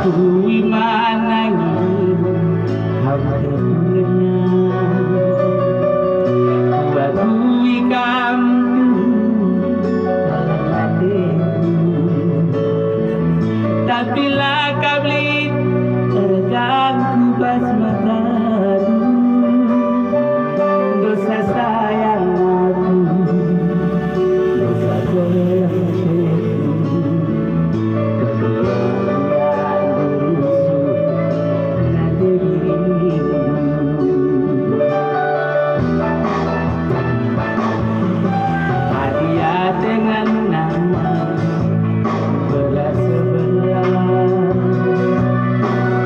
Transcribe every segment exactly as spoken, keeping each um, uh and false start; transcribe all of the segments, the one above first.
Kui manangi kam tepurna, kuakui kam tuhu ateku, tapi la kam lit erganku bas matandu. Dosa sayang aku, dosa keleng ateku.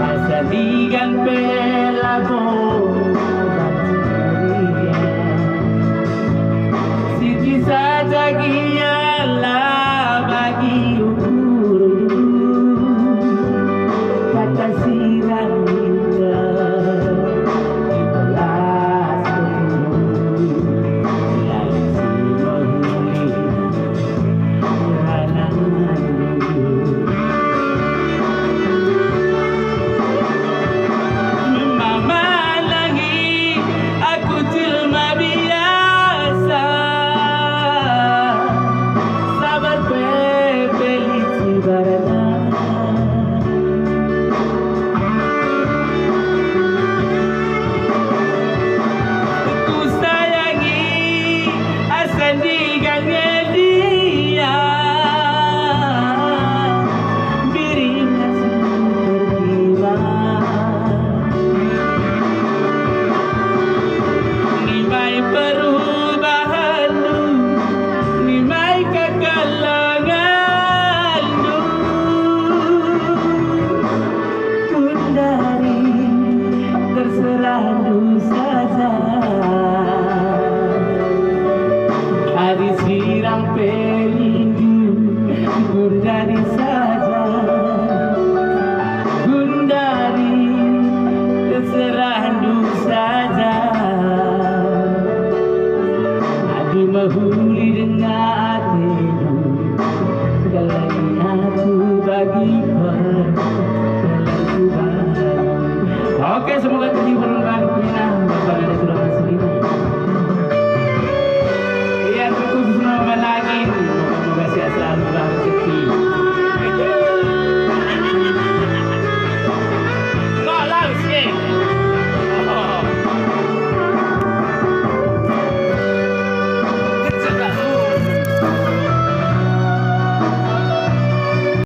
Asa ndigan pe labo banci meriah. Siti saja gia la bagi ukurndu, kata si rang minter ibelas ukurndu, lalap si mehuli ranandu. Mama nangi aku jelma biasa, sabar pe pelit si barana. Kusayangi asa ndigan nge dia, biring asum terkilat. Nimai perubahanndu, nimai kekelenganndu. Gundari, terserah ndu saja. Adi sirang pe rindu, gundari